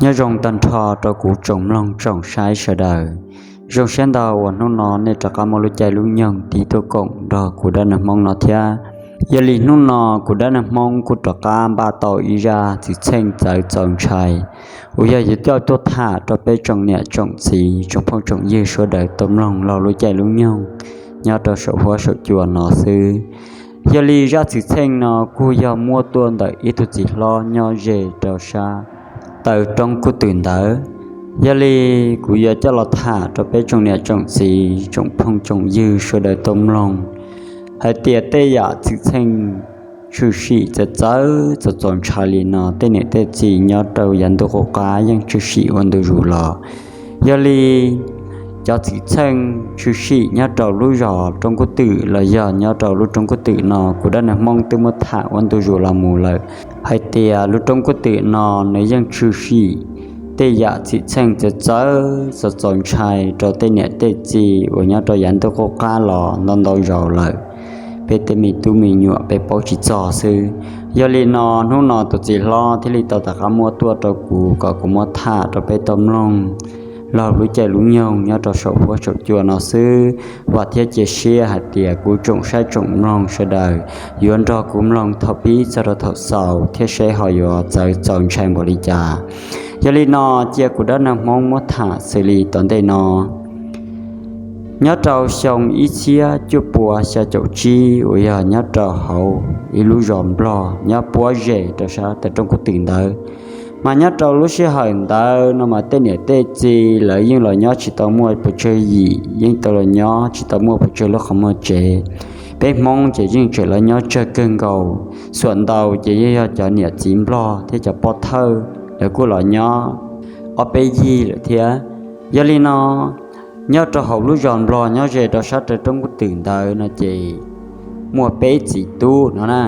Nyob zoo tag nrho rau kuv tsoom mloog tsoom saib sawv daws. Zoo siab ntau uas hnub no nej rov qab muaj lub caij lub nyoog tig tuaj koom nrog kuv dab neeg Hmoob no thiab. Yog li hnub no kuv dab neeg Hmoob kuj rov qab npaj tau ib zaj txwm txheej txawv txaus ntshai uas yog yuav coj tuaj tham rau peb tsoom niam tsoom txiv tsoom phooj tsoom ywg sawv daws tau mloog laug lub caij lub nyoog nyob rau saum huab saum cua no xwb. Yog li zaj txwm txheej no kuj yog muab tuaj ntawm ib tug txiv hlob nyob ze rau sab taw roob kub twm ntawd. Yog li kuv yuav coj los tham rau peb tsoom niam tsoom txiv tsoom phooj tsoom ywg sawv daws tau mloog hais tias tej yam txwm txheej tshwm sim txawv txawv txaus txaus ntshai li no tej niam tej txiv nyob rau yav ntuj qub qab yeej tshwm sim ua ntu zus los. Yog li cov txwm txheej tshwm sim nyob rau lub zos roob kub twm los yog nyob rau lub roob kub twm no kuv dab neeg Hmoob twb muab tham ua ntu zus los mus lawm hais tias lub roob kub twm no nws yeej tshwm sim tej yam txwm txheej txawv txawv txaus txaus ntshai rau tej niam tej txiv uas nyob rau yav ntuj qub qab los ntau ntau zaus lawm. Peb tej me tub me nyuam peb paub tsis txog xwb. Yog li no hnub no tus txiv hlob thiaj li tau rov qab muab tuaj rau kuv kom kuv muab tham rau peb tau mloog laug lub caij lub nyoog nyob rau saum huab saum cua no xwb. Vam thiab cia siab hais tias kuv tsoom saib tsoom mloog sawv daws yuav nrog kuv mloog thaum pib txog rau thaum xaus thiab seb ho yuav txawv txaus ntshai npaum li cas. Yog li no cia kuv dab neeg Hmoob muab tham xws li tom ntej no. Nyob rau xyoo ib txhiab cuaj pua xya caum tsib uas yog nyob rau hauv ib lub zos Nplog nyob puab zes rau sab taw roob kub twm ntawd, mas nyob rau lub sij hawm ntawd no mas tej niam tej txiv lawv yeej los nyob tsis tau muaj pes tsawg yim, yeej tau los nyob tsis tau muaj pes tsawg lub qhov muag tsev. Peb Hmoob ces yeej tseem los nyob tsawg kawg nkaus, xuam ntau ces yeej yog cov niam txiv Nplog thiab cov pov thawj lawv kuj los nyob ob peb yig lawm thiab. Yog li no nyob rau hauv lub zos Nplog nyob ze rau sab taw roob kub twm ntawd no ces muaj peb txiv tub no na.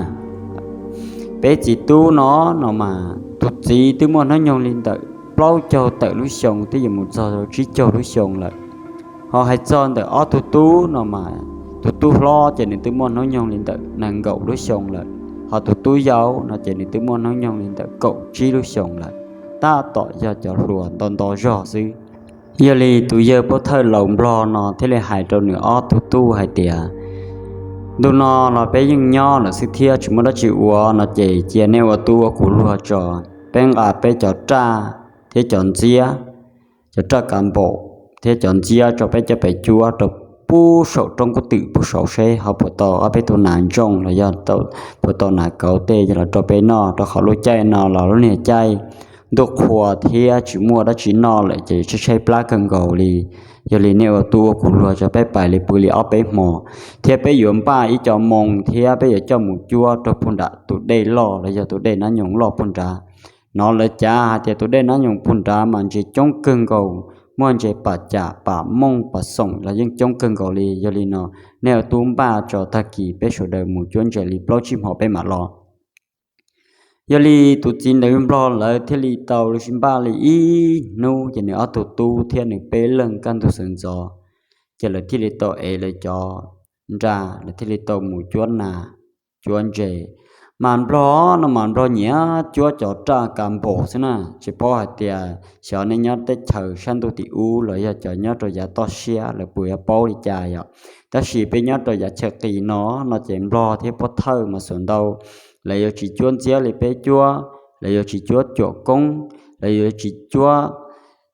Peb txiv tub no no mas tus txiv twb muaj hnub nyoog li ntawm plaub caug tawm lub xyoo twb yuav mus txog tsib caug lub xyoo lawm. Ho hais txog ntawm ob tug tub no mas tus tub hlob ces nws twb muaj hnub nyoog li ntawm nees nkaum lub xyoo lawm, ho tus tub yau no ces nws twb muaj hnub nyoog li ntawm kaum tsib lub xyoo lawm, tab tom yog cov hluas nto nto zog xwb. Yog li tus yawg pov thawj laus Nplog no thiaj li hais rau nws ob tug tub hais tias, ntu no los peb yeej nyob lawm xwb thiab tsis muaj dab tsi ua no ces cia nej ua tub ua kuv luag tso, peb nqa peb cov raj thiab cov ntxiab, cov raj kav npaum thiab cov ntxiab tso peb coj pem cuab rau pub saum roob kub twm pub saud seb ho puas tau ob peb tug nas ntsooj los yog puas tau nas kauv tej los rau peb noj, rau qhov lub caij no los lub niag caij ntuj qhua thiab tsis muaj dab tsi noj lawm ces tshaib tshaib plab kawg nkaus li. Yog li nej ua tub ua kuv luag tso, peb pais li pw li ob peb hmo thiab peb yuav npaj ib co moo thiab peb yuav coj mus cuab rau puag nram tus dej loj los yog tus dej nab nyoos loj puag nrad. No lawv cav hais tias tus dej nab nyoos puag nrad mas ntses coob kawg nkaus, muaj ntses pam cam pam mooj pam xoom los yeej coob kawg nkaus li. Yog li no nej ua tub npaj tso, tag kis peb sawv daws mus cuab ntses li plaub tsib hmo peb mam los. Yog li tus txiv ntawd Nplog lawv thiaj li tau npaj li ib hnub ces nws ob tug tub thiab nws peb leeg kaj ntug sawv ntxov ces lawv thiaj li tau ev lawv cov nra, lawv thiaj li tau mus cuab nas cuab ntses. Mas Nplog no mas Nplog nyiam cuab cov raj kav npaum xwb na, tsis paub hais tias xyov nej nyob teb chaws sab ntuj tim ub los yog cov nyob rau yav toj siab lawv puas yuav paub li cas yom. Tab sis peb nyob rau yav chaw qis no no ces Nplog thiab pov thawj mas xuam ntau lawv yuav tsis cuab ntxiab li peb cuab, lawv yuav tsis cuab cuam koob, lawv yuav tsis cuab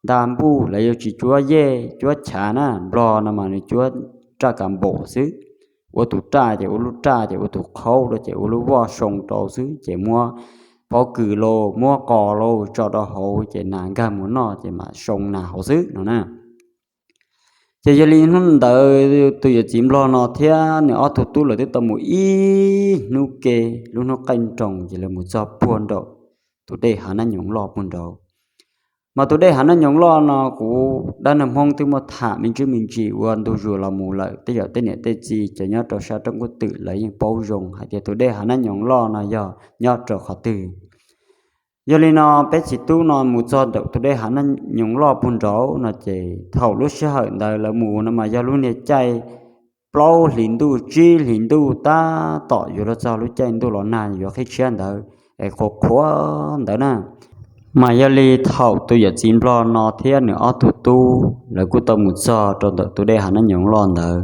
nta npuj, lawv yuav tsis cuab yej cuab chav na. Nplog no mas nws cuab raj kav npaum xwb, ua tus raj ces ua lub raj ces ua tus qhaub rau ces ua lub voj soo rau xwb ces muab pob kws los muab qos los tso rau hauv ces nas nkag mus noj ces mam soo nas hauv xwb no na. Ces yog li hnub ntawd tus yawm txiv Nplog no thiab nws ob tug tub lawv twb tau mus ib hnub ke, lub hnub qaij nroos ces lawv mus txog puag nraum tus dej Hav Nab Nyoos Loj puag nraud. Mas tus dej Hav Nab Nyoos Loj no kuv dab neeg Hmoob twb muaj tham me ntsis me ntsis ua ntu zus los mus lawm, tej zaum tej niam tej txiv cov nyob rau sab roob kub twm lawv yeej paub zoo hais tias tus dej Hav Nab Nyoos Loj no yog nyob rau qhov twg. Yog li no peb txiv tub no mus txog nraum tus dej Hav Nab Nyoos Loj puag nraud no ces thaum lub sij hawm ntawd lawv mus no mas yog lub niag caij plaub hlis ntuj tsib hlis ntuj tab tom yuav luag txog lub caij ntuj los nag yuav qhib tshiab ntawd es qhuav qhuav ntawd na. Mas yog li thaum tus yawm txiv nplog no thiab nws ob tug tub lawv kuj tau mus txog rau ntawm tus dej Hav Nab Nyoos Loj ntawd,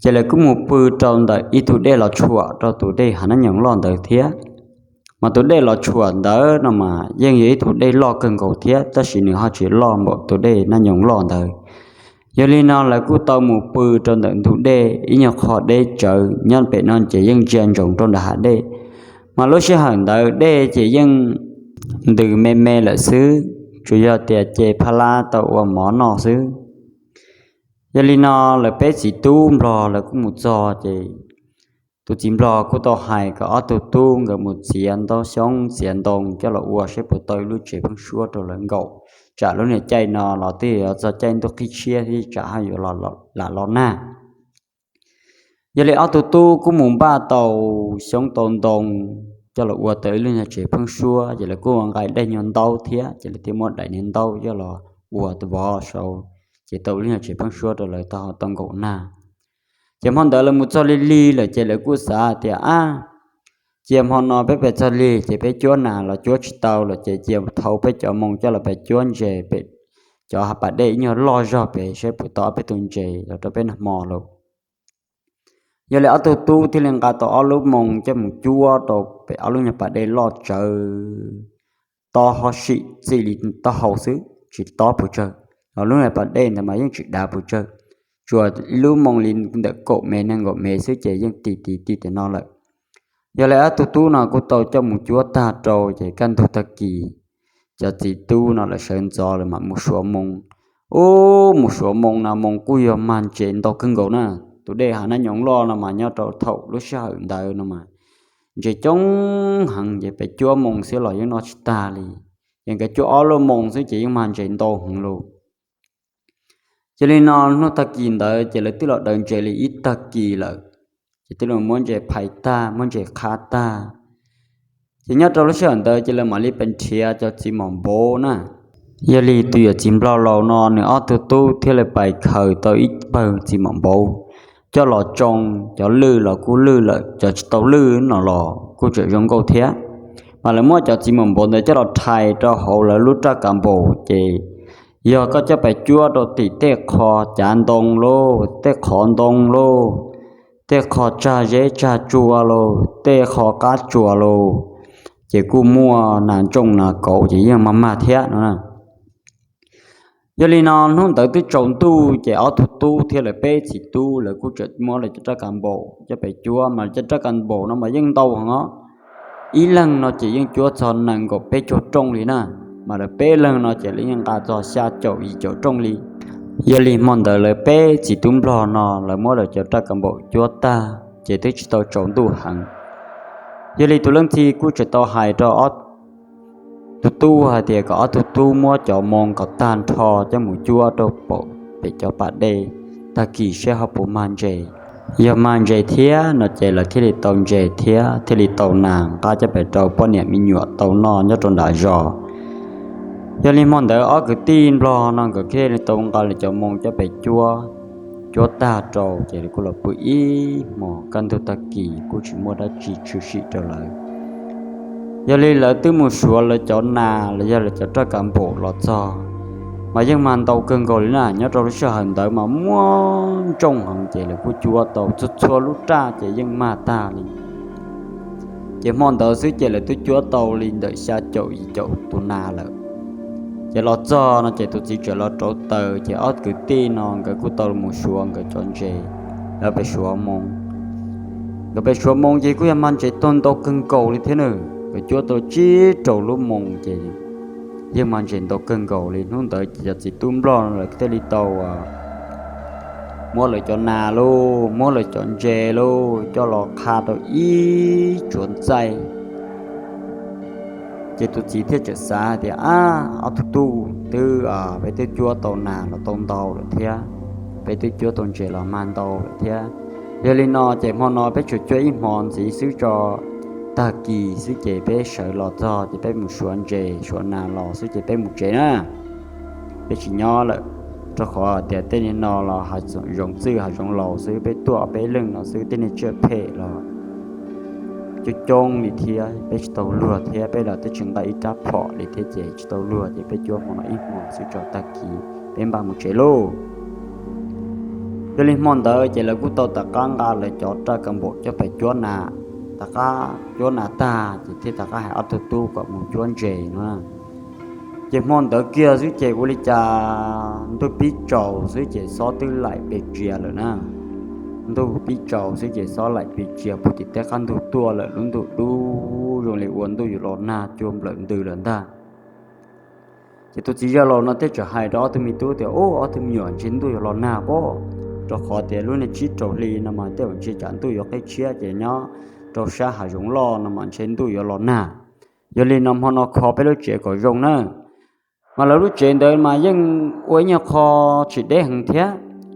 ces lawv kuj mus pw rau ntawm ib tug dej los tshuam rau tus dej Hav Nab Nyoos Loj ntawd thiab. Mas tus dej los tshuam ntawd no mas yeej yog ib tug dej loj kawg nkaus thiab, tab sis nws ho tsis loj npaum tus dej Nab Nyoos Loj ntawd. Yog li no lawv kuj tau mus pw rau ntawm ntug dej ib nyuag qho deb tsawv, nyob pem no ces yeej ntsia ntsoov rau nram hav dej. Mas lub sij hawm ntawd dej ces yeej ntws me me lawm xwb, tsuas yog tias ces phab lab tau ua mov noj xwb. Yog li no lawv peb txiv tub nplog lawv kuj mus txog ces tus txiv nplog kuj tau hais kom ob tug tub nkawd mus txiav ntaub xyoob txiav ntoo coj los ua saib puas tau ib lub tsev pheeb suab rau lawv nkaum, tsam lub niag caij no los twb yog txog caij ntuj qhib tshiab thiab tsam ho yuav lam los nag. Yog li ob tug tub kuj mus npaj tau xyoob tau ntoo coj los ua tau ib lub nyuag tsev pheeb suab, ces lawv kuj ua nqaij daim nyuag ntaub thiab, ces lawv thiaj muab daim nyuag ntaub coj los ua vov saud, ces tau ib lub nyuag tsev pheeb suab rau lawv tau nkaum nag. Ces hmo ntawd lawv mus txog lig lig lawm ces lawv kuj xav tias, ab, cia hmo no peb pem txog lig ces peb cuab nas los cuab tsis tau lawm ces cia thau peb cov moo coj los pem cuab ntses pem cov hav pas dej ib nyuag loj zog pem saib puas tau ob peb tug ntses los rau peb noj hmo lauj. Yog li ob tug tub thiaj li nqa tau ob lub moo coj mus cuab rau pem ob lub nyuag pas dej loj tsawv tob ho sim txij li taub hau xwb tsis tob puas tsawg, ho lub nyuag pas dej ntawd mas yeej tsis dav puas tsawg, tsuas ib lub moo li ntawm kaum mev nees nkaum mev xwb ces yeej ti ti ti tiam no lawm. Yog li ob tug tub no kuj tau coj mus cuab tag rau ces kaj ntug tag kis cov txiv tub no lawv sawv ntxov lawm mam mus suav moo. Ub, mus suav moo no moo kuj yog mag ntses ntau kawg nkaus na. Tus dej Hav Nab Nyoos Loj no mas nyob rau thaum lub sij hawm ntawd no mas ntses coob heev ces pem cuab moo xwb los yeej noj tsis tag li. Ces nkawd cuab ob lub moo xwb ces yeej mag ntses ntau heev lauj. Yog li no hnub tag kis ntawd ces lawv twb los daws ntses li ib tag kis lawm, ces twb los muab ntses phais tag muab ntses qhab tag. Ces nyob rau lub sij hawm ntawd ces lawv mam li pes nrhiav cov txiv mom npauv na. Yog li tus yawm txiv nplog laus no nws ob tug tub thiaj li pais khaws tau ib pawg txiv mom npauv coj los tsoo, cov lwj los kuj lwj lawm, cov tsis tau lwj no los kuj tseem zoo nkauj thiab. Mas lawv muab cov txiv mom npauv ntawd coj los rhais rau hauv lawv lub raj kav npaum ces yog koj coj pes cuab rau tim tej qho cav ntoo lauj, tej qhov ntoo lauj, tej qho tsag zeb tsag tsua lauj, tej qho qab tsuas lauj, ces kuj muaj nas ntsooj nas kauv ces yeej mag mag thiab no. Yog li no hnub ntawd twb tsaus ntuj ces ob tug tub thiab lawv peb txiv tub lawv kuj tseem muab lawv cov raj kav npaum coj pes cuab, mas cov raj kav npaum no mas yeej ntau heev os. Ib leeg no ces yeej cuab txog nees nkaum peb caug rooj li na, mas lawv peb leeg no ces lawv yeej nqa txog xya caum yim caum rooj li. Yog li hmo ntawd lawv peb txiv tub nplog no lawv muab lawv cov raj kav npaum cuab tag ces twb tsis tau tsaus ntuj heev. Yog li tus leej txiv kuj tseem tau hais rau ob tug tub hais tias kom ob tug tub muab cov moo kom tag nrho coj mus cuab rau pem cov pas dej, tag kis seb ho puas mag ntses. Yog mag ntses thiab no ces lawv thiaj li tau ntses thiab thiaj li tau nas nqa coj pem rau poj niam me nyuam tau noj nyob rau nram zos. Yog li hmo ntawd ob kwv tij nplog no nkawd thiaj li tau nqa lawv cov moo coj pem cuab, cuab tag rau ces lawv kuj los pw ib hmos kaj ntug tag kis kuj tsis muaj dab tsi tshwm sim rau lawv. Yog li lawv twb mus suav lawv cov nas los yog lawv cov raj kav npaum los txog, mas yeej mag ntau kawg nkaus li na. Nyob rau lub sij hawm ntawd mas muaj ntsooj heev ces lawv kuj cuab tau txhua txhua lub raj ces yeej mag tag li. Ces hmo ntawd xwb ces lawv twb cuab tau li ntawm xya caum yim caum tus nas lawm. Ces los txog no ces tus txiv tseem los rauv taws ces ob kwv tij no nkawd kuj tau mus suav nkawd cov ntses, lawv pem suav moo. Nkawd pem suav moo ces kuj yog mag ntses tau ntau kawg nkaus li thiab na. Nkawd cuab tau tsib rau lub moo ces yeej mag ntses ntau kawg nkaus li. Hnub ntawd ces cov txiv tub nplog lawv thiaj li tau muab lawv cov nas lauj, muab lawv cov ntses lauj coj los qha rau ib tsuav ntxaij. Ces tus txiv thiaj tseem xav tias, ab, ob tug tub, twb, peb twb cuab tau nas los tau ntau lawm thiab, peb twb cuab tau ntses los mag ntau lawm thiab. Yog li no ces hmo no peb tsuas cuab ib hmo ntxiv xwb tso, tag kis xwb ces peb sawv los txog ces peb mus suav ntses suav nas los xwb ces peb mus tsev na. Peb tsis nyob lawm, rau qhov tias tej niag no los hav zoov txwj hav zoov laus xwb, peb tuaj peb leeg no xwb, tej niag tsiaj phem los coob coob li thiab, peb tsis tau luag thiab, peb los twb tsis nqa ib rab phom li thiab ces tsis tau luag ces peb cuab hmo no ib hmos xwb tso tag kis peb npaj mus tsev lauj. Yog li hmo ntawd ces lawv kuj tau tom qab nqa lawv cov raj kas npaum coj pes cuab nas, tom qab cuab nas tag ces thiaj tom qab hais ob tug tub kom mus cuab ntses no. Ces hmo ntawd kiag xwb ces ua li cas ntuj pib tsaus xwb ces xob twb laim pes tsia lawm na. Ntuj pib tsaus xwb ces xob laim pes tsia puag tim tej qab ntug tuaj lawm, lub ntuj dub zoo li ua ntuj yuav los nag cua nplawm ntws lawm ntag. Ces tus txiv zaj laus no thiaj txawm hais rau ob tug me tub tias, Ub, ob tug me nyuam, ntshe ntuj yuav los nag pob, rau qhov tias lub niag tsib rau hli no mas tej zaum ntshe tsam ntuj yuav qhib tshiab ces nyob rau sab hav zoov loj no mas ntshe ntuj yuav los nag. Yog li no hmo no kho peb lub tsev kom zoo na. Mas lawv lub tsev ntawd mas yeej ua ib nyuag qho tsis deb heev thiab,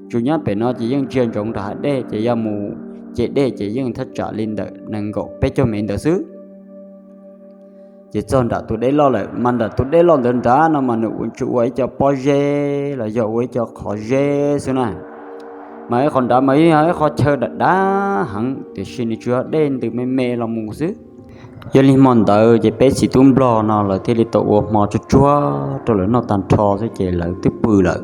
tsuas nyob pem no ces yeej ntsia ntsoov nram hav dej ces yog mus ce dej ces yeej thaj tsam li ntawm nees nkaum peb caug mev ntawd xwb. Ces txog nram tus dej loj lawm mas nram tus dej loj ntawd nrad no mas nws tsuas ua ib co pob zeb los yog ua ib co qhov zeb xwb na. Mas ib qho nrad mas yog ib qho chaw dav dav heev tiam sis nws tsuas yog dej ntws me me los mus xwb. Yog li hmo ntawd ces peb txiv tub nplog no lawv thiaj li tau ua hmo tsuag tsuag rau lawv noj tag nrho xwb ces lawv twb pw lawm,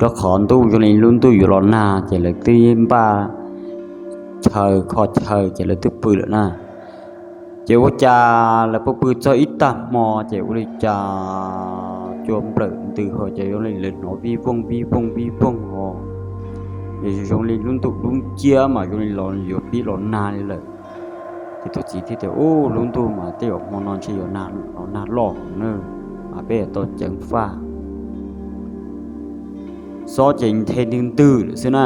rau qhov ntuj zoo li lub ntuj yuav los nag ces lawv twb npaj chaw kho chaw ces lawv twb pw lawm na. Ces ua cas lawv pw pw txog ib tag hmo ces ua li cas cua nplawm ntws ho ces zoo li lawv hnov vij voog vij voog vij voog ho, zoo li lub ntuj dub nciab mas zoo li los yuav pib los nag li lawm. Ces tus txiv thiaj tias, Ub, lub ntuj mas tej zaum hmo no ntshe yuav los nag loj na, mas peb yuav tau ceev faj. Xob ces nthe ntwg ntwg lawm xwb na.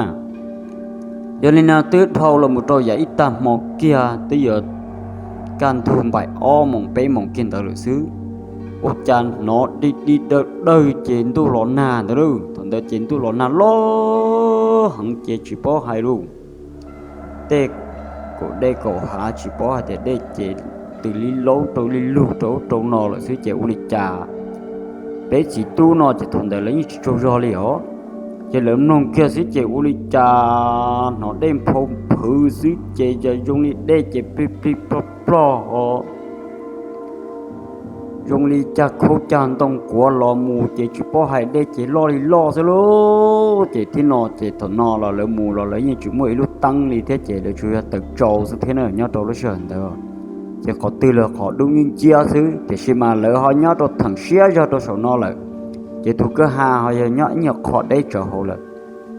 Yog li no twb dhau los mus rau yav ib tag hmo kiag twb yuav kaj ntug npaim ob moos peb moos kiag ntawd lawm xwb, ua cas hnov di di dawg dawg ces ntuj los nag ntawd lauj. Thaum ntawd ces ntuj los nag loj heev ces tsis paub hais lauj, tej kaum dej kaum hav tsis paub hais tias dej ces tws li laub rau li lug rau ub rau no lawm xwb ces ua li cas peb txiv tub no ces thaum ntawd lawv yeej tsis tsaug zog li os. Ces lawv mloog kiag xwb ces ua li cas hnov dej nphau nphwv xwb ces yog zoo li dej ces plig plig plog plog os, zoo li cag khaub cag ntoo kuav los mus ces tsis paub hais dej ces loj li loj xwb lauj. Ces thiab no ces thaum no los lawv mus los lawv yeej tsis muaj ib lub teeb li thiab ces lawv tsuas yog taws tsau xwb thiab na nyob rau lub sij hawm ntawd. Ces qhov twg los qhov dub nciab nciab xwb tiam sis mas lawv ho nyob rau theem siab zog rau saum no lawm, ces tus kwj ha ho yog nyob ib nyuag qho deb tsawv hauv lawm.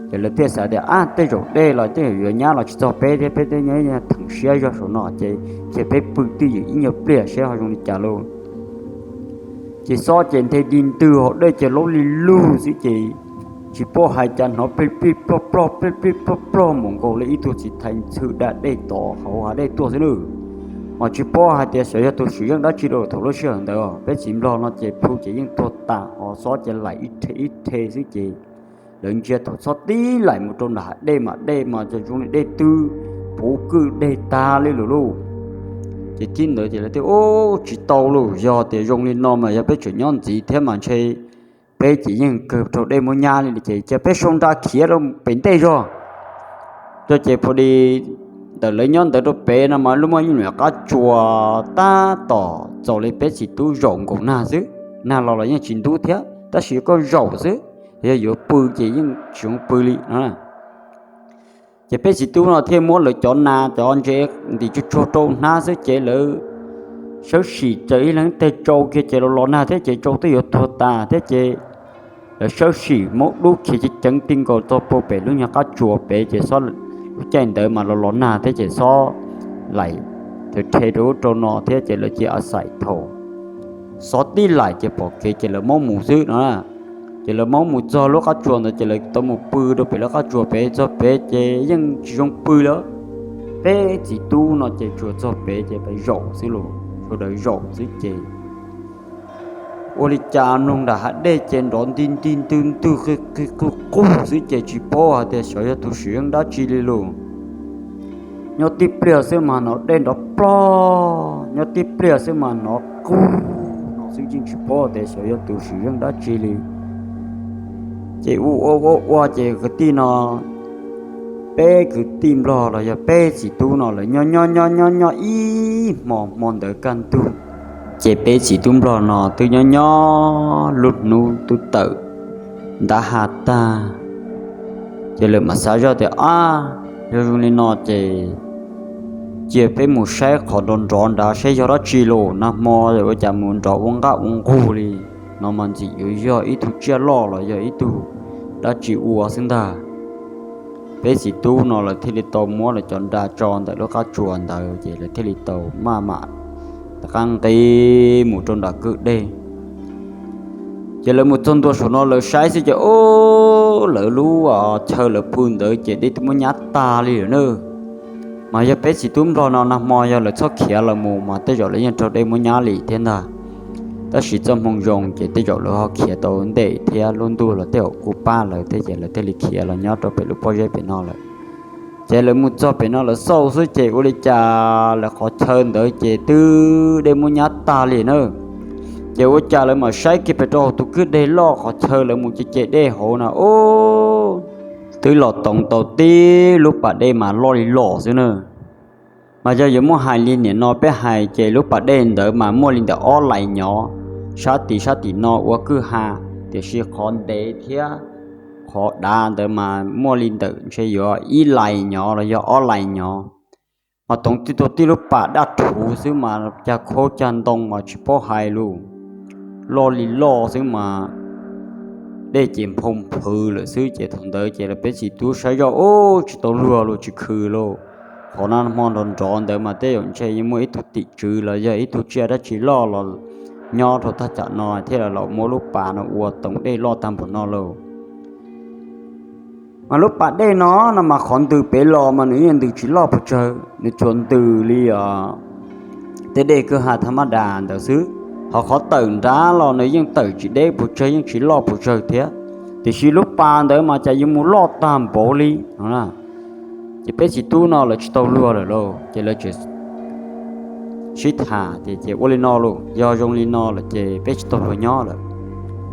Ces lawv thiaj xav tias, Ab, tej zaum dej los tej zaum yuav nyab los tsis txog peb thiab, peb thiaj nyob theem siab zog saum no ces cia peb pw twj ywm ib nyuag pliag saib ho zoo li cas lauj. Ces xob ces nthe di ntwg hauv dej ces laub li lug xwb ces tsis paub hais cas hnov plig plig plog plog plig plig plog plog mus nkaus li ib tug txiv thais ntxhw da dej tod hauv hav dej tuaj xwb nawb. Mas tsis paub hais tias xyov yog tus swm zeej dab tsi rau thaum lub sij hawm ntawd peb txiv nplog no ces plhu ces yeej tuag tas ho xob ces laim ib rhe ib rhe xwb ces lawv ntsia thaum xob tib laim mus rau nram hav dej mas dej mas zoo li dej twb puv kwj deg tag li lawm lauj. Ces tib ntawd ces lawv thiaj, Ub, tsis tau lauj, yog tias zoo li no mas yog peb tseem nyob ntxiv thiab mas ntshe peb ces yeej kawg raug dej muab nyab li ces cia peb sau nra khiav rau pem ntej zog. Ces pha di ntawm lawv nyob ntawd rau pem no mas lub muaj ib nyuag qab tsuas tab tom txaus li peb txiv tub zaum nkaus nag xwb, nag los los yeej tsis ntub thiab tab sis koj zaum xwb, yog yuav pw ces yeej tsis zoo pw li no. Ces peb txiv tub no thiaj muab lawv cov nas cov ntses ntim tsuag tsuag rau hnab xwb ces lawv sawv sim raws ib leeg teg tsau kiag ces los los nag thiab ces tsau twb yuav tuag tas thiab ces lawv sawv sim muab dub khiav ceev ceev ti nkaus txog puag pem lub nyuag qab tsuas pem ces xob, lub caij ntawd mas los los nag thiab ces xob laim rhe rau ub rau no thiab ces lawv cia a xaim thaum xob tib laim ces pom kev ces lawv maub mus xwb no. Ces lawv maub mus txog lub qab tsuas ntawd ces lawv tau mus pw rau pem lub qab tsuas pem, txog pem ces yeej tsis zoo pw li. Peb txiv tub no ces tsuas txog pem ces peb zaum xwb los sawv daws zaum xwb ces ua li cas mloog nram hav dej ces nrov nti nti ntwg ntwg qig qig qug qug xwb ces tsis paub hais tias xyov yog tus swm zeej dab tsi li lauj. Nyob tib pliag xwb mas hnov dej nrov plog, nyob tib pliag xwb mas hnov qug no xwb yeej tsis paub tias xyov yog tus swm zeej dab tsi li. Ces ua ua ua ua ces kwv tij no, peb kwv tij nplog los yog peb txiv tub no lawv nyob nyob nyob nyob nyob ib hmo, hmo ntawd kaj ntug, ces peb txiv tub nplog no twb nyob nyob lub hnub twb tawm ntab ha tag, ces lawv mam xav zoj tias, Ab, yog zoo li no ces cia peb mus saib qhov nrov nrov nrad saib yog dab tsi los, nag hmo ua cas mus nrov ua nqaj ua nqug li no mas ntxim yuav yog ib tug tsiaj loj los yog ib tug dab tsi ua xwb ntag. Peb txiv tub no lawv thiaj li tau muab lawv cov nra tso ntawm lub qab tsuas ntawd, ces lawv thiaj li tau maj mam rov qab nqis mus rau nram kwj deg. Ces lawv mus txog ntua saum no lawv saib xwb ces, ub, lawv lub chaw lawv pw ntawd ces dej twb muab nyab tag li lawm na. Mas yog peb txiv tub nplog no nag hmo yog lawv txhob khiav los mus mas tej zaum lawv yeej raug dej muab nyab li thiab ntag. Tab sis txoj hmoo zoo ces tej zaum lawv ho khiav tau ntej thiab, lub ntuj los tej zaum kuj pab lawv thiab ces lawv thiaj li khiav los nyob rau pem lub pob zeb pem no lawm. Ces lawv mus txog pem no lawv xauj xwb ces ua li cas lawv qhov chaw ntawd ces twb dej muab nyab tag li na. Ces ua cas lawv mam saib kiag pem rau hauv tus kwj deg loj qhov chaw lawv mus ces ces dej hauv na, ub, twb los toov tau tib lub pas dej mas loj li loj xwb na. Mas yog yuav muab hais li nim no peb hais ces lub pas dej ntawd mas muaj li ntawm ob lais nyob, sab tid sab tim no ua kwj ha, tiam sis qhov ntev thiab qhov dav ntawd mas muaj li ntawm ntshe yuav ib lais nyob los yog ob lais nyob. Mas toov tib tug tib lub pas daj rhuv xwb mas cag khaub cag ntoo mas tsis paub hais lus, loj li loj xwb mas dej ces nphoo nphwv lawm xwb. Ces thaum ntawd ces lawv peb txiv tub saib zoj ub tsis tau luag los tsis khwv los, qhov no hmo nrov nrov ntawd mas tej zaum ntshe yeej muaj ib tug tim tswv los yog ib tug tsiaj dab tsi loj los nyob rau tag cam no thiaj los muab lub pas no ua toov dej loj tag npaum no lauj. Mas lub pas dej no no mas qhov ntws pem los mas nws yeej ntws tsis loj puas tsawg, nws tsuas ntws li tej dej kwj ha thaj mab das ntawd xwb. Ho qhov tawm nrad los nws yeej tawm tsis deb puas tsawg, yeej tsis loj puas tsawg thiab, tiam sis lub pas ntawd mas cas yuav mus loj tag npaum li no. Ces peb txiv tub no lawv tsis tau luag lawm lauj, ces lawv tseem sib tham tias, Ces ua li no lauj, yog zoo li no lawm ces peb tsis tau luag nyob lawm,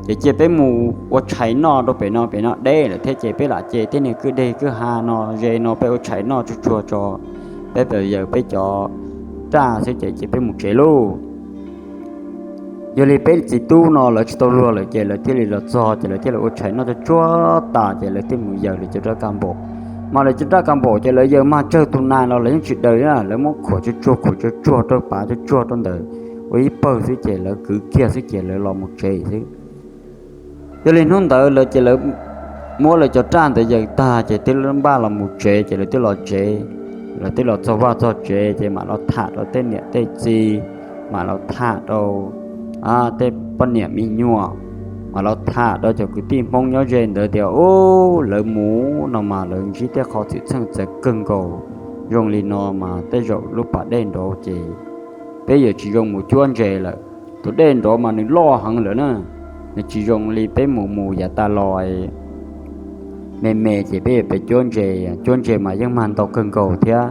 ces cia peb mus ua tshais noj rau pem no, pem no deb lawm thiab ces peb lam ce tej niag kwj deg kwj ha no ze no peb ua tshais noj tsuag tsuag tso, peb pab yawg peb cov raj xwb ces cia peb mus tsev lauj. Yog li peb txiv tub no lawv tsis tau luag lawm ces lawv thiaj li los txog ces lawv thiaj li ua tshais noj tsuag tsuag tas ces lawv thiaj mus yaws lawv cov raj kaj npaum. Mas lawv cov raj kaj npaum ces lawv yaws mag tsawg tus nas los lawv yeej tsis daws li na, lawv muab khuam tsuag tsuag khuam tsuag tsuag rau pav tsuag tsuag rau ntawd ua ib pawg xwb ces lawv kwv kiag xwb ces lawv los mus tsev xwb. Yog li hnub ntawd lawv ces lawv muab lawv cov raj ntawd yaws tag ces thiaj li npaj los mus tsev ces lawv thiaj los tsev. Lawv thiaj los txog vaj txog tsev ces mam los tham rau tej niam tej txiv, mam los tham rau tej poj niam me nyuam, mam los tham rau cov kwv tij Hmoob nyob ze ntawd tias, Ub, lawv mus no mas lawv ntsib tej qhov txwm txheej txawv kawg nkaus. Zoo li no mas tej zaum lub pas dej nraud ces peb yuav tsis zoo mus cuab ntses lawm. Tus dej nraud mas nws loj heev lawm na, nws tsis zoo li peb mus mus yav tas los me me ces peb yuav pem cuab ntses, cuab ntses mas yeej mag ntau kawg nkaus thiab.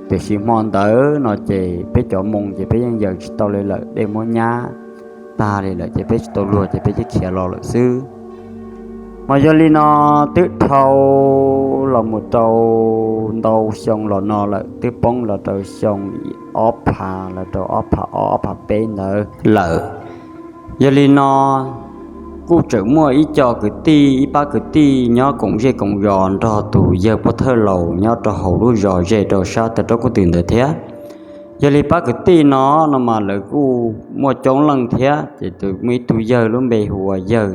Tiam sis hmo ntawd no ces peb cov moo ces peb yeej yaws tsis tau li lawm, dej muab nyab tag li lawm ces peb tsis tau luag ces peb thiaj khiav los lawm xwb. Mas yog li no twb dhau los mus rau ntau xyoo los no lawm, twb poob los rau xyoo ob phav los rau ob phav ob, ob phav peb ntawd lawm. Yog li no kuj tseem muaj ib co kwv tij, ib pab kwv tij nyob koom zej koom zos nrog tus yawg pov thawj laus nyob rau hauv lub zos ze rau sab tawg roob kub twm ntawd thiab. Yog li pab kwv tij no no mas lawv kuj muaj coob leej thiab, ces muaj ib tug yawg lub npe hu ua yawg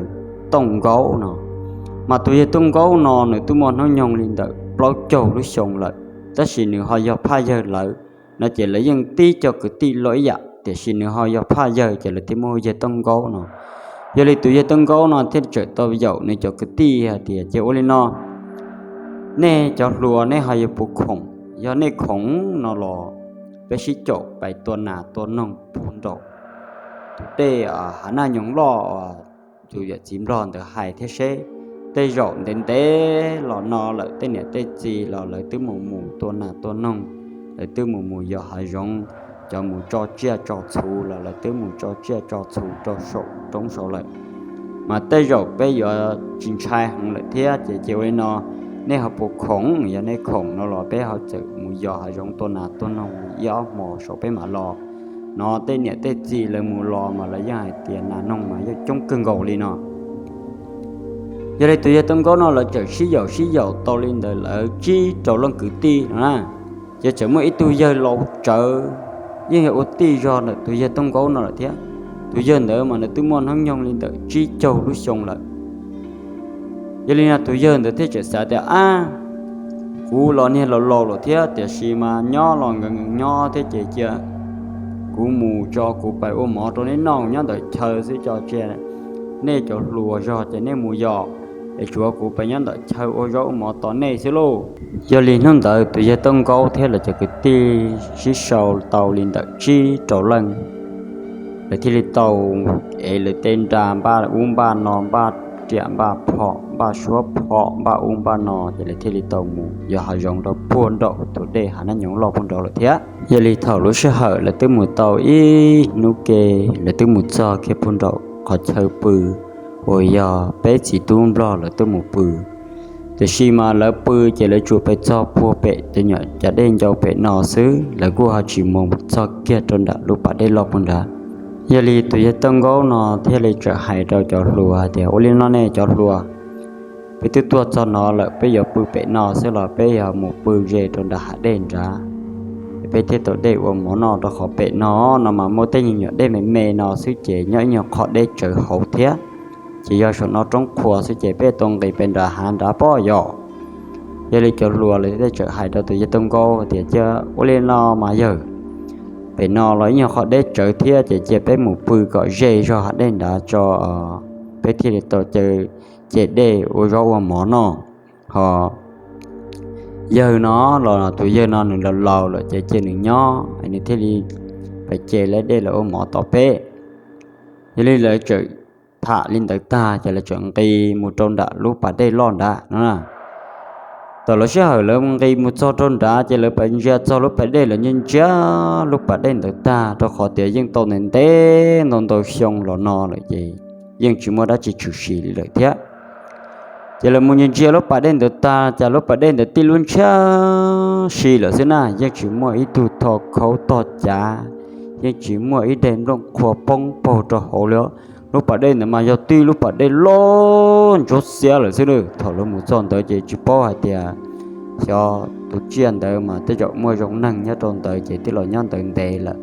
Tooj Nkaub no. Mas tus yawg Tooj Nkaub no nws twb muaj hnub nyoog li ntawm plaub caug lub xyoo lawm, tab sis nws ho yog phaj yawg lawv no ces lawv yeej tib co kwv tij los ib yam, tiam sis nws ho yog phaj yawg ces lawv thiaj muab hu yawg Tooj Nkaub no. Yog li tus yawg Tooj Nkaub no thiaj tseem tau yaum nws cov kwv tij hais tias, Ces ua li no, nej cov hluas nej ho yuav puas khoom? Yog nej khoom no los peb sib caum pais tua nas tua noog puag nraum tus dej Hav Naj Nyoos Loj uas tus yawm txiv nplog ntawd hais thiab seb. Tej zaum ntev ntev los no lawm tej niam tej txiv los lawv twb mus mus tua nas tua noog, lawv twb mus mus yos hav zoov, cov mus tso tsiaj tso txhu los lawv twb mus tso tsiaj tso txhu rau saum roob saud lawm. Mas tej zaum peb yuav tsis ntshai heev lawm thiab, ces cia ua li no, nej ho puas khoom? Yog nej khoom no los peb ho txawm mus yos hav zoov tua nas tua noog ib ob hmos saum peb mam los. No tej niam tej txiv lawv mus los mas lawv yeej hais tias nas noog mas yeej coob kawg nkaus li no. Yog li tus yawg Tooj Nkaub no lawv txawm sib yaum sib yaum tau li ntawd lawv tsib rau leej kwv tij no na. Ces txawm muaj ib tug yawg laus tsawv, yeej yog ua tij zog ntawm tus yawg Tooj Nkaub no lawm thiab. Tus yawg ntawd mas nws twb muaj hnub nyoog li ntawm tsib caug lub xyoo lawm. Yog li no tus yawg ntawd thiaj txawm xav tias, ab, kuv los niag laus laus lawm thiab, tiam sis mas nyob los nkees nkees nyob thiab ces cia kuv mus tso kuv pais ua mov rau neb noj nyob ntawm chaw xwb, tso cia nej cov hluas zog ces nej mus yos, es tsuav kuv pais nyob ntawm chaw ua zaub ua mov tos nej xwb lauj. Yog li hnub ntawd tus yawg Tooj Nkaub thiab lawv cov kwv tij sib sau tau li ntawm tsib rau leej, lawv thiaj li tau ev lawv tej nra npaj ub npaj no, npaj riam npaj phom, npaj suab phom, npaj ub npaj no, ces lawv thiaj li tau mus yos hav zoov rau puag nraum tus dej Hav Nab Nyoos loj puag nraud lawm thiab. Yog li thaum lub sij hawm lawv twb mus tau ib hnub ke, lawv twb mus txog kiag puag nraum qhov chaw pw uas yog peb txiv tub nplog lawv twb mus pw. Tiam sis mas lawv pw ces lawv tsuas pais txog puag pem cov nyuam cav dej ncau pem no xwb, lawv kuj ho tsis mus txog kiag rau nram lub pas dej loj puag nrad. Yog li tus yawg Tooj Nkaub no thiaj li txawm hais rau cov hluas hais tias, ua li no nej cov hluas, peb twb tuaj txog no lawm, peb yuav pw pem no xwb los peb yuav mus pw ze rau nram hav dej nrad, es peb thiaj tau dej ua mov noj, rau qhov pem no no mas muaj tej nyuag nyuam dej me me no xwb ces nyob ib nyuag qho deb tsawv hauv thiab, ces yog saum no roob qhuav xwb ces peb tau nqis pem nram hav nrad pob yos. Yog li cov hluas lawv thiaj txawm hais rau tus yawg Tooj Nkaub tias, cia ua li no mas yawg, pem no los ib nyuag qho deb tsawv thiab ces cia peb mus pw kom ze zog hav dej nrad tso, peb thiaj li tau caw ces dej ua zaub ua mov noj. Ho yawg no los tus yawg no nws laus laus lawm ces cia nws nyob, nws thiaj li pais ces lawv dej lawv ua mov tos peb. Yog li lawv txawm tham li ntawd tag ces lawv txawm nqis mus rau nram lub pas dej loj nrad no. Thaum lawv sij hawm lawv nqis mus txog rau nrad ces lawv pais ntsia txog lub pas dej, lawv ntsia ntsia lub pas dej ntawd tag, rau qhov tias yeej tau ntev ntev ntau ntau xyoo los no lawm ces yeej tsis muaj dab tsi tshwm sim li lawm thiab. Ces lawv mus ntsia ntsia lub pas dej ntawd tag, cas lub pas dej ntawd tib lub ntshiab si lawm xwb na, yeej tsis muaj ib tug tho khaub tog cav, yeej tsis muaj ib daim nplooj qhuav poob paug rau hauv li. Lub pas dej ntawd mas yog tib lub pas dej loj ntsuab xiab lawm xwb na. Thaum lawv mus txog ntawd ces tsis paub hais tias xyov tus tsiaj ntawd mas tej zaum muaj zoo neeg nyob rau ntawd ces twb los nyob ntawd ntev lawm,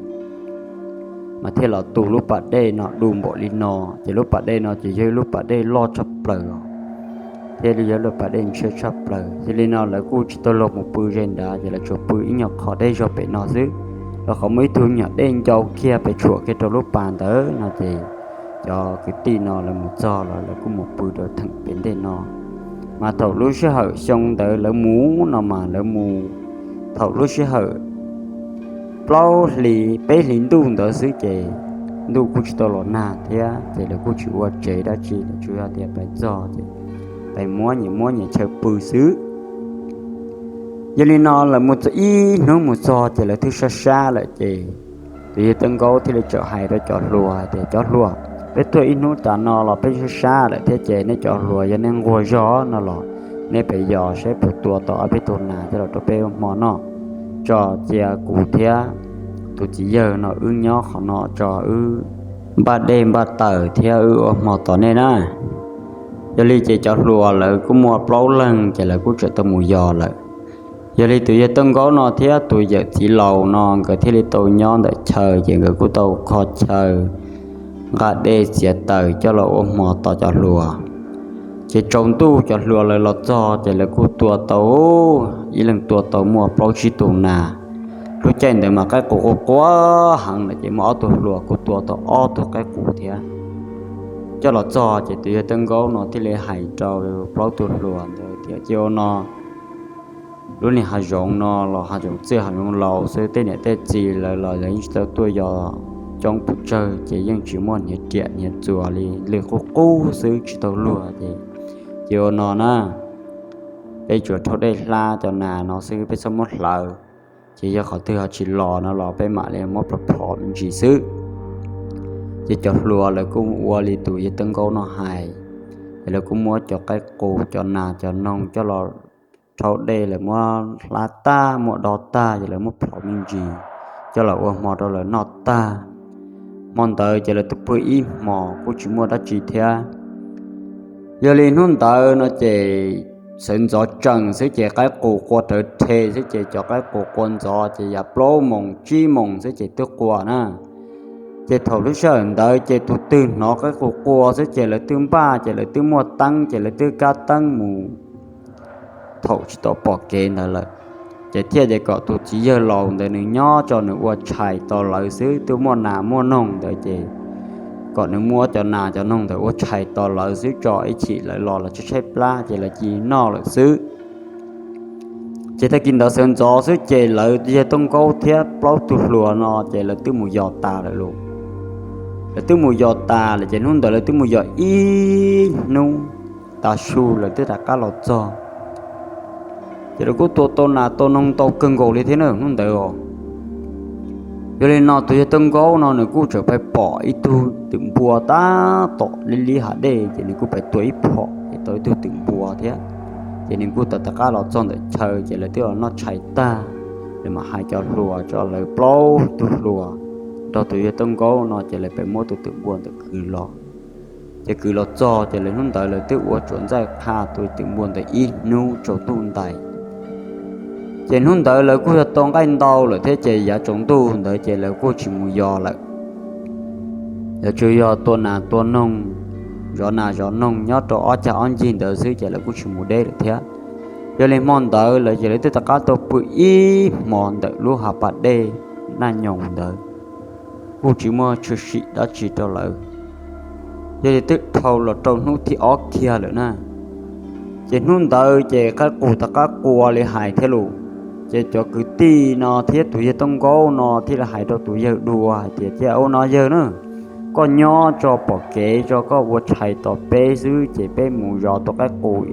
mas thiaj los tu lub pas dej no du npaum li no. Ces lub pas dej no ces yog ib lub pas dej loj tshaj plaws os, thiaj li yog lub pas dej ntshiab tshaj plaws. Yog li no lawv kuj tsis tau los mus pw ze nrad, ces lawv tsuas pw ib nyuag qho deb zog pem no xwb, rau qhov muaj ib tug nyuam dej ncau kiag pes tshuam kiag rau lub pas ntawd no ces cov kwv tij no lawv mus txog los lawv kuj mus pw rau theem pem ntej no. Mas thaum lub sij hawm xyoo ntawd lawv mus no mas lawv mus thaum lub sij hawm plaub hli peb hlis ntuj ntawd xwb ces ntuj kuj tsis tau los nag thiab ces lawv kuj tsis ua tsev dab tsi, lawv tsuas yog tias pais txog ces pais muab nyias muab nyias chaw pw xwb. Yog li no lawv mus txog ib hnub mus txog ces lawv twb sab sab lawm ces tus yawg Tawj Nkaub thiaj li txawm hais rau cov hluas hais tias, cov hluas, peb tuaj ib hnub tas no los peb sab sab lawm thiab ces nej cov hluas yog nej nquag zog no los nej pem yos saib puas tua tau ob peb tug nas coj los rau peb ua hmo noj, tso cia kuv thiab tus txiv yawg no wb nyob qhov no tso wb npaj dej npaj taws thiab wb ua hmo tos nej na. Yog li ces cov hluas lawv kuj muaj plaub leeg ces lawv kuj tseem tau mus yos lawm. Yog li tus yawg Tawj Nkaub no thiab tus yawm txiv laus no nkawd thiaj li tau nyob ntawm chaw ces nkawd kuj tau kho chaw nqa dej txiav taws coj los ua hmo tos cov hluas. Ces tsaus ntuj cov hluas lawv los txog ces lawv kuj tua tau, ib leeg tua tau muaj plaub tsib tus nas. Lub caij ntawd mas qaib qus quaj quaj heev lawm ces muaj ob tug hluas kuj tua tau ob tug qaib qus thiab. Coj los txog ces tus yawg Tawj Nkaub no thiaj li hais rau plaub tug hluas ntawd tias, cia ua no, lub niag hav zoov no los hav zoov txwj hav zoov laus xwb, tej niam tej txiv lawv los lawv yeej tsis tau tuaj yos coob pes tsawg ces yeej tsis muaj hniav riam hniav txuas li, lwj qub qub xwb tsis tau luag ces, cia ua no na, peb tsuas rhaub dej hlab cov nas no xwb, peb txhob muab hlawv. Ces yog qhov twg ho tsis los no los peb mam li muab plhov plhov me ntsis xwb. Ces cov hluas lawv kuj ua li tus yawg Tawj Nkaub no hais, ces lawv kuj muab cov qaib qus cov nas cov noog coj los rhaub dej lawv muab hlab tag muab do tag ces lawv muab plhov me ntsis coj los ua hmo rau lawv noj tag. Hmo ntawd ces lawv twb pw ib hmos kuj tsis muaj dab tsi thiab. Yog li hnub ntawd no ces sawv ntxov tsees xwb ces qaib qus qua rawv rhe xwb ces cov qaib qus qua ntxov ces yav plaub moos tsib moos xwb ces twb qua na. Ces thaum lub sij hawm ntawd ces tus twg hnov qaib qus qua xwb ces lawv twb npaj ces lawv twb muaj teeb ces lawv twb kab teeb mus thaum tsis tau pom kev ntawd lawm. Ces thiaj tias kom tus txiv yawg laus ntawd nws nyob tso nws ua tshais tos lawv xwb, twb muaj nas muaj noog ntawd ces kom nws muab cov nas cov noog ntawd ua tshais tos lawv xwb tso ib chim lawv los lawv tshaib tshaib plab ces lawv cia li noj lawm xwb. Ces tag kis ntawd sawv ntxov xwb ces lawv yawg Tooj Nkaub thiab plaub tug hluas no ces lawv twb mus yos tas lawm lauj. Lawv twb mus yos tas lawm ces hnub ntawd lawv twb mus yos ib hnub tas su lawv twb rov qab los txog. Ces lawv kuj tua tau nas tua noog ntau kawg nkaus li thiab na hnub ntawd os. Yog li no tus yawg Tooj Nkaub no nws kuj tseem pais pom ib tug twm npua tab tom li li hav dej ces nws kuj pais tua ib phom ces tau ib tug twm npua thiab. Ces nws kuj tau rov qab los txog ntawm chaw ces lawv twb los noj tshais tag, lawv mam hais cov hluas tso lawv plaub tug hluas nrog tus yawg Tooj Nkaub no ces lawv pais muab tus twm npua ntawd kwv los. Ces kwv los txog ces lawv hnub ntawd lawv twb ua tsuam ntxaij qha tus twm npua ntawd ib hnub tsaus ntuj ntais. Ces hnub ntawd lawv kuj yog tau nqaij ntau lawm thiab ces yav tsaus ntuj ntawd ces lawv kuj tsis mus yos lawm. Lawv tsuas yog tua nas tua noog, zov nas zov noog nyob rau ob cag ob ncig ntawd xwb ces lawv kuj tsis mus deb lawm thiab. Yog li hmo ntawd lawv ces lawv twb rov qab tau pw ib hmos ntawm lub hav pas dej Naj Nyoos ntawd, kuj tsis muaj tshwm sim dab tsi rau lawv. Yog li twb dhau los rau hnub thib ob kiag lawm na, ces hnub ntawd ces qaib qus rov qab qua li hais thiab lauj. Ces cov kwv tij no thiab tus yawg Tooj Nkaub no thiaj li hais rau tus yawg dua hais tias, Thiab ua no yawg na, koj nyob tso pom kev tso, koj ua tshais tos peb xwb ces peb mus zov tus qaib qus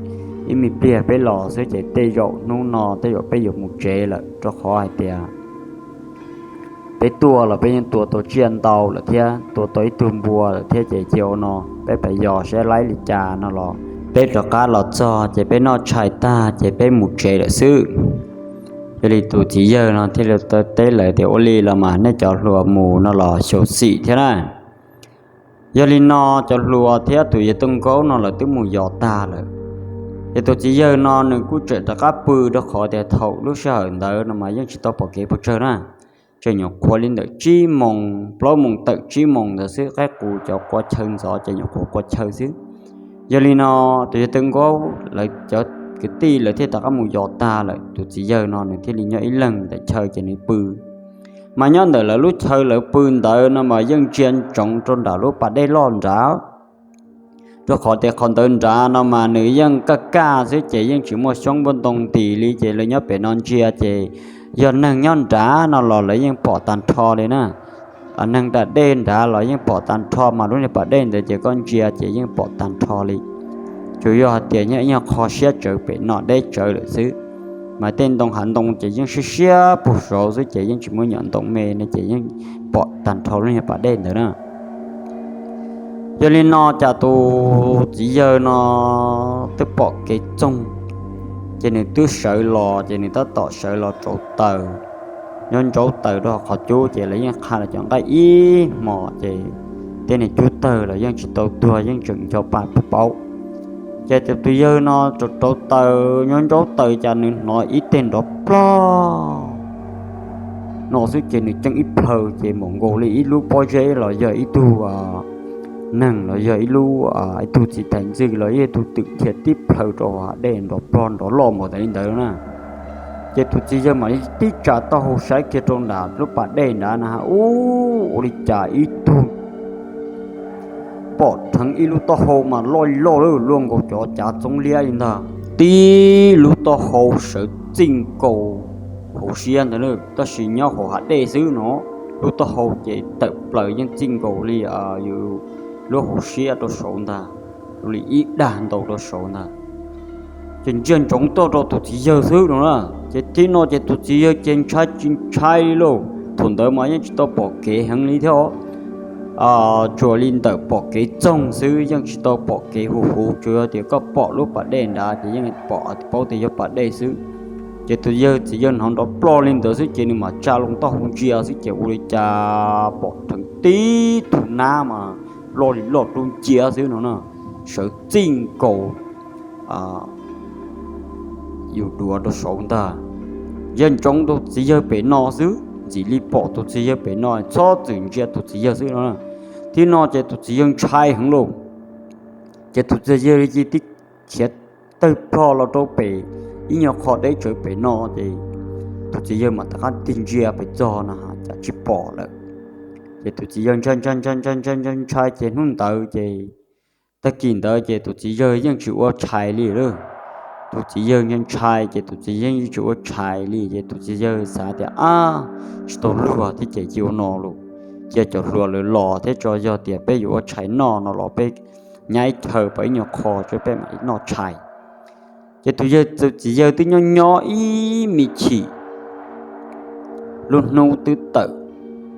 ib me pliag peb los xwb ces tej zaum hnub no tej zaum peb yuav mus tsev lawm, rau qhov hais tias peb tuaj los peb yeej tua tau tsiaj ntau lawm thiab tua tau ib tug npua lawm thiab ces cia ua no peb pais yos saib laib li cas no los peb rov qab los txog ces peb noj tshais tag ces peb mus tsev lawm xwb. Yog li tus txiv yawg no thiaj li teb lawv tias, Ua li los mas nej cov hluas mus no los xyuam xim thiab na. Yog li no cov hluas thiab tus yawg Tooj Nkaub no lawv twb mus yos tag lawm. Ces tus txiv yawg no nws kuj tseem rov qab pw rau qhov tias thaum lub sij hawm ntawd no mas yeej tsis tau pom kev puas tsawg na, tseem nyuam qhuav li ntawm tsib moos plaub moos tawm tsib moos ntawd xwb, qaib qus cov qua chaw ntxov ces nyuam qhuav qua chaw xwb. Yog li no tus yawg Tooj Nkaub lawv cov kwv tij lawv thiaj rov qab mus yos tag lawm, tus txiv yawg no nws thiaj li nyob ib leeg ntawm chaw ces nws pw. Mas nyob ntawm lawv lub chaw lawv pw ntawd no mas yeej ntsia ntsoov rau nram lub pas dej loj nrad. Rau qhov tias qhov ntawd nrad no mas nws yeej kaj kaj xwb ces yeej tsis muaj xyoob npua ntoo ntis li ces lawv nyob pem no ntsia ces yog neeg nyob nrad no los lawv yeej pom tag nrho li na. Neeg da dej nrad los yeej pom tag nrho mas lub niag pas dej ntawd ces koj ntsia ces yeej pom tag nrho li. Tsuas yog hais tias nyob ib nyuag qho siab tsawv pem no deb tsawv lawm xwb. Mas tej ntoo hav ntoo ces yeej siab siab puag saud xwb ces yeej tsis muaj nyuam ntoo me no ces yeej pom tag nrho lub niag pas dej ntawd na. Yog li no cas tus txiv yawg no twb pom kev txoog, ces nws twb sawv los ces nws tab tom sawv los rauv taws. Nyob ntsaub taws rau qhov cub ces lawv yeej qha los cov nqaij ib hmos ces tej niag cub tawg los yeej tsis tau tuag yeej tseem ncho pa paub. Ces tus yawg no rauv rauv taws nyob ntsaub taws cas nws hnov ib teg nrov plog no xwb ces nws ceeb ib plhaw ces npaum nkaus li ib lub pob zeb los yog ib tug neeg los yog ib lub, ib tug txiv tais ntxwj los yog ib tug twm dhia tib plhaw rau hav dej nrov plog nrov loj npaum tas li ntawd na. Ces tus txiv yawg mam li tib tsa taub hau saib kiag rau nram lub pas dej nrad na, ub, ua li cas ib tug pom dheev ib lub taub hau mas loj loj loj nkaus cov cav txoov liab li ntag. Tib lub taub hau sawv txij nkaus hauv siab ntag, tab sis nyob hauv hav dej xwb no. Lub taub hau ces tawm plaws yeej txij nkaus li yus lub hauv siab rau saud ntag, li ib dag ntau rau saud ntag. Ces ntsia ntsoov tuaj rau tus txiv yawg xwb no na. Ces tib no ces tus txiv yawg ces ntshai tsis ntshai li lauj, thaum ntawd mas yeej tsis tau pom kev heev li thiab os. tsuas li ntawm pom kev txoog xwb, yeej tsis tau pom kev huv huv, tsuas yog tias koj pom lub pas dej nrad ces yeej pom paub tias yog pas dej xwb. Ces tus yawg txiv yawg hnov nrov ploj li ntawd xwb ces nws mam tsa loo taub hau ntsia xwb ces ua li cas pom dheev tib tug nab mas loj li loj dub nciab xwb no na, sawv txij nkaus yus duav rau saud ntag. Ntsia ntsoov tus txiv yawg pem no xwb, ntxim li pom tus txiv yawg pem no, txhob txwm ntsia tus txiv yawg xwb no. Thiab no ces tus txiv yawg ntshai heev lauj. Ces tus txiv yawg li cia li khiav tawg plho los rau pem ib nyuag qho deb tsawv pem no ces tus txiv yawg mam rov qab tig ntsia pem txog no cas tsis pom lawm. Ces tus txiv yawg ntshai ntshai ntshai ntshai ntshai ntshai ntshai ces hnub ntawd ces tag kis ntawd ces tus txiv yawg yeej tsis ua tshais li lawm. Tus txiv yawg ntshai ntshai ces tus txiv yawg yeej tsis ua tshais li ces tus txiv yawg xav tias, ab, tsis tau luag thiab ces cia ua no los, cia cov hluas lawv los thiab tso, yog tias peb yuav ua tshais noj no los peb nyaib chaw pem ib nyuag qho tso peb mam li noj tshais. Ces tus yawg, txiv yawg twb nyob nyob ib me chim, lub hnub twb tawm,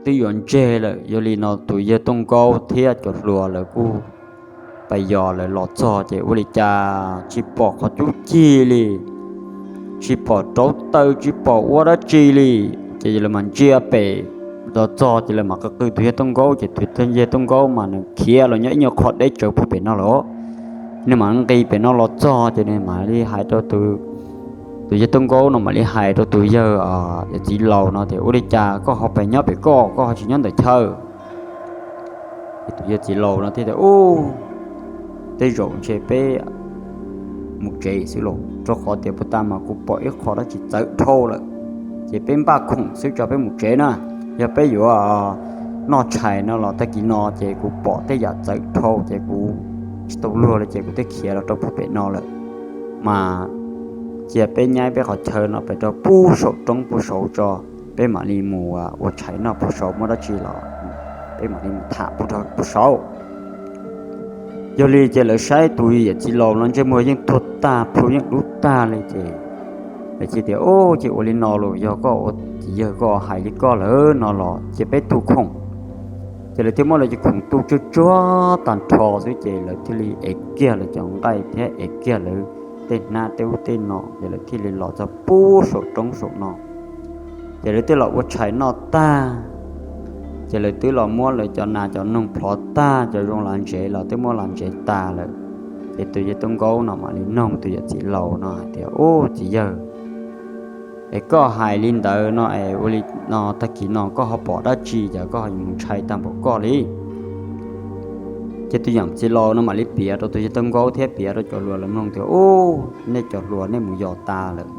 twb yuav ntseg lawm. Yog li no tus yawg Tooj Nkaub thiab cov hluas lawv kuj pais yos lawv los txog ces ua li cas tsis pom qhov cub cig li, tsis pom rauv taws, tsis pom ua dab tsi li. Ces lawv mam ntsia pem los txog ces lawv mam qw qw tus yawg Tooj Nkaub ces tus yawg Tooj Nkaub mas nws khiav los nyob ib nyuag qho deb tsawv puag pem no lawm. Nws mam nqis pem no los txog ces nws mam li hais rau tus, tus yawg Tooj Nkaub no mam li hais rau tus yawg, yawg txiv laus no tias, ua li cas koj ho pais nyob pem koj, koj ho tsis nyob ntawm chaw? Ces tus yawg txiv laus no thiaj tias, ub, tej zaum ntshe peb mus tsev xwb los, rau qhov tias puag ta mas kuv pom ib qho dab tsi txawv dhau lawm, ces peb npaj khoom xwb tso peb mus tsev na. Yog peb yuav noj tshais no los tag kis no ces kuv pom tej yam txawv dhau ces kuv tsis tau luag li ces kuv thiaj khiav los rau puag pem no lawm. Mas cia peb nyaib peb qhov chaw no pem rau puag saum roob puag saud tso, peb mam li mus ua tshais noj puag saud, muaj dab tsi los peb mam li mus tham puag saud. Yog li ces lawv saib tus yawm txiv laus no ntsej muag yeej tuag tag, plhu yeej dub tag li ces lawv thiaj tias, ub, ces ua li no los, yog koj ua txiv yawg koj hais li koj lawm no los cia peb tu khoom. Ces lawv thiaj muab lawv cov khoom tu tsuag tsuag tag nrho xwb ces lawv thiaj li ev kiag lawv cov nqaij thiab ev kiag lawv tej hnab tej ub tej no ces lawv thiaj li los txog puag saum roob saum no. Ces lawv twb los ua tshais noj tag, ces lawv twb los muab lawv cov nas cov noog plhov tag, cov zoo las ntsev los twb muab las ntsev tas lawm. Ces tus yawg Tooj Nkaub no mam li noog tus yawm txiv laus no hais tias, ub, txiv yawg, es koj hais li ntawd no es ua li no tag kis no koj ho pom dab tsi cas koj ho mus ntshai tag npaum koj li? Ces tus yawm txiv laus no mam li piav rau tus yawg Tooj Nkaub thiab piav rau cov hluas lawv mloog tias, ub, nej cov hluas nej mus yos tas lawm.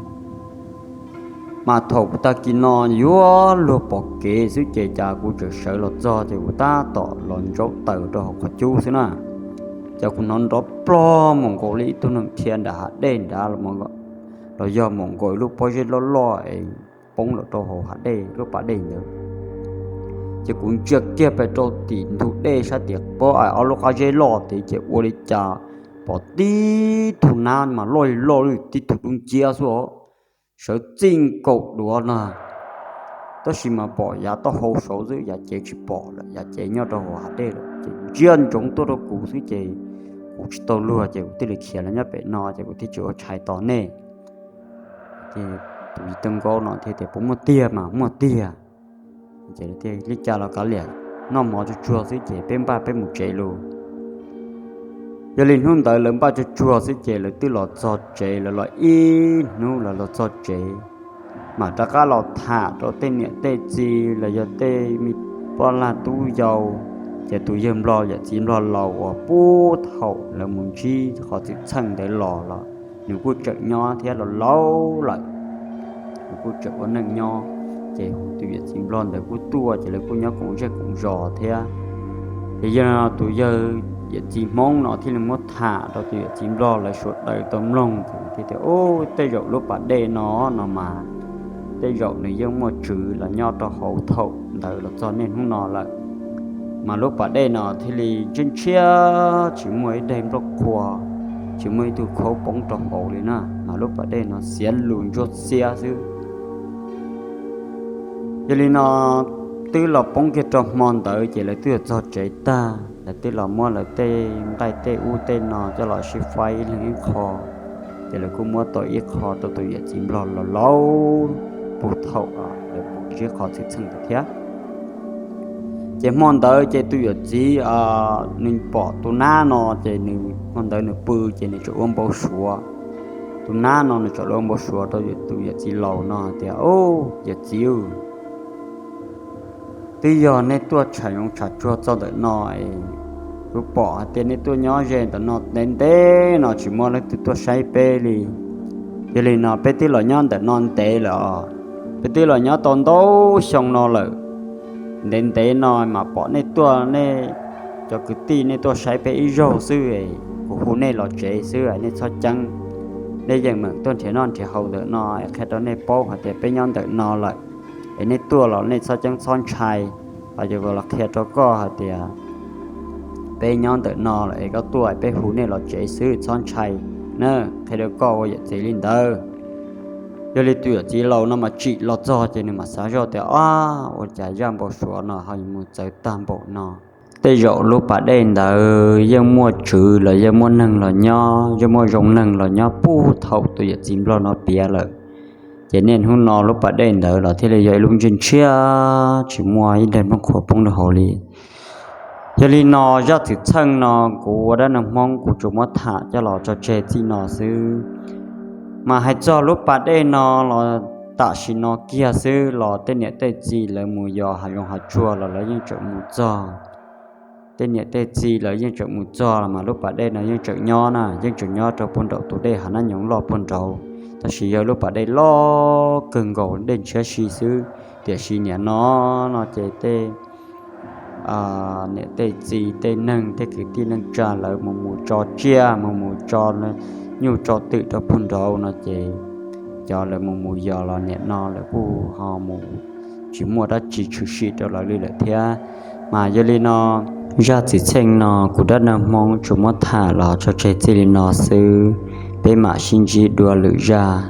Mas thaum kuv tag kis no yuav luag pom kev xwb ces cas kuv tseem sawv los txog ces kuv tab tom los ntsaub taws rau hauv qhov cub xwb na, cas kuv hnov nrov plog mus nkaus li ib tug neeg dhia nram hav dej nrad los yog mus nkaus ib lub pob zeb loj loj es poob los rau hauv hav dej lub pas dej ntawd. Ces kuv ntsia kiag pem rau tim ntug dej sab tim pob, ob lub qab zeb loj tid ces ua li cas pom tib tug nab mas loj li loj li tib tug dub nciab xwb os, sawv txij nkaus duav no. Tab sis mas pom yav taub hau saud xwb, yav cev tsis pom lawm, yav cev nyob rau hauv hav dej lawm. Ces ntsia ntsoov tuaj rau kuv xwb ces kuv tsis tau luag ces kuv thiaj li khiav los nyob pem no ces kuv thiaj tsis ua tshais tos nej. Ces tus yawm txiv Tooj Nkaub no thiaj tias, puas muaj tiag? Mas muaj tiag. Ces li cas los kav liam, noj mov tsuag tsuag xwb ces peb npaj peb mus tsev lauj. Yog li hnub ntawd lawv npaj tsuag tsuag xwb ces lawv twb los txog tsev, lawv los ib hnub lawv los txog tsev, mam rov qab los tham rau tej niam tej txiv los yog tej me poj lag tub yau. Ces tus yawg nplog yawm txiv nplog laus uas puag thaum lawv mus ntsib qhov txwm txheej ntawd los los nws kuj tseem nyob thiab, laus laus lawm, nws kuj tseem ua neej nyob. Ces tus yawm txiv nplog ntawd kuj tuaj ces lawv kuj nyob koom zej koom zos thiab. Ces yog tus yawg yawm txiv Hmoob no thiaj li muab tham rau tus yawm txiv nplog lawv sawv daws tau mloog ces thiaj tias, ub, tej zaum lub pas dej no no mas tej zaum nws yeej muaj tswv los nyob rau hauv thaum ntawd los txog niaj hnub no lawm. Mas lub pas dej no thiaj li ntshiab ntshiab, tsis muaj ib daim nplooj qhuav, tsis muaj ib tug khaub poob rau hauv li na, mas lub pas dej no xiav lus ntsuab xiab xwb. Yog li no, twb los poob kiag rau hmo ntawd ces lawv twb yuav txog tsev tag, lawv twb los muab lawv tej nqaij tej ub tej no coj los sib faib ib leeg ib qho. Ces lawv kuj muab tau ib qho rau tus yawm txiv nplog laus laus puag thaum lawv mus ntsib qhov txhim txheej ntawd thiab. Ces hmo ntawd ces tus yawm txiv nws pom tus nab no, ces nws hmo ntawd nws pw ces nws tseem ua npau suav. Tus nab no nws tseem ua npau suav rau tus yawm txiv laus no tias, Au, yawm txiv, twb yog nej tuaj tsham zoov tsham tsuag txog ntawm no es kuv pom hais tias nej tuaj nyob ze ntawm no ntev ntev no tsis muaj leej twg tuaj saib peb li. Yog li no peb twb los nyob ntawm no ntev lawm os, peb twb los nyob tau ntau xyoo no lawm. Ntev ntev no mas pom nej tuaj, nej cov kwv tij nej tuaj saib peb ib zaug xwb, kuv hu nej los tsev xwb, nej txhob ceeb. Nej yeej meem tuaj nrhiav noj nrhiav haus ntawm no es qhia rau nej paub hais tias peb nyob ntawm no lawm, es nej tuaj los nej txhob ceeb txhob ntshai. Ho yog los qhia rau koj hais tias peb nyob ntawm no lawm es koj tuaj peb hu nej los tsev xwb, txhob ntshai na, qhia rau koj ua yawm txiv li ntawd. Yog li tus yawm txiv laus no mas tsim los txog ces nws mam xav zoj tias, Ab, ua cas zaj npau suav no ho mus txawv tag npaum no. Tej zaum lub pas dej ntawd yeej muaj tswv los yeej muaj neeg los nyob, yeej muaj zoo neeg los nyob puag thaum tus yawm txiv nplog no piav lawm. Ces niaj hnub no lub pas dej ntawd los thiaj li yog ib lub ntsej ntshiab tsis muaj ib daig nplooj qhuav poob rau hauv li. Yog li no zaj txwm txheej no kuv ua dab neeg Hmoob kuv tsuas muab tham coj los tso tseg txij no xwb. Mas hais txog lub pas dej no los tam sim no kiag xwb los tej niam tej txiv lawv mus yos hav zoov hav tsuag los lawv yeej tseem mus txog. Tej niam tej txiv lawv yeej tseem mus txog los mas lub pas dej no yeej tseem nyob na, yeej tseem nyob rau puag nraum tus dej hav nab nyoov loj puag nraud. Tab sis yog lub pas dej loj kawg nkaus dej ntshiab si xwb, tiam sis niam no no ces tej niam tej txiv tej neeg tej kwv tij neej tsa lawv mus mus tso tsiaj mus mus tso nyuj tso twm rau puag nraud no ces cov lawv mus mus yos los niam no lawv kuj ho mus tsis muaj dab tsi tshwm sim rau lawv li lawm thiab. Mas yog li no zaj txwm txheej no kuv dab neeg Hmoob tsuas muab tham los tso tseg txij li no xwb. Peb mam sib ntsib dua lwm zaj.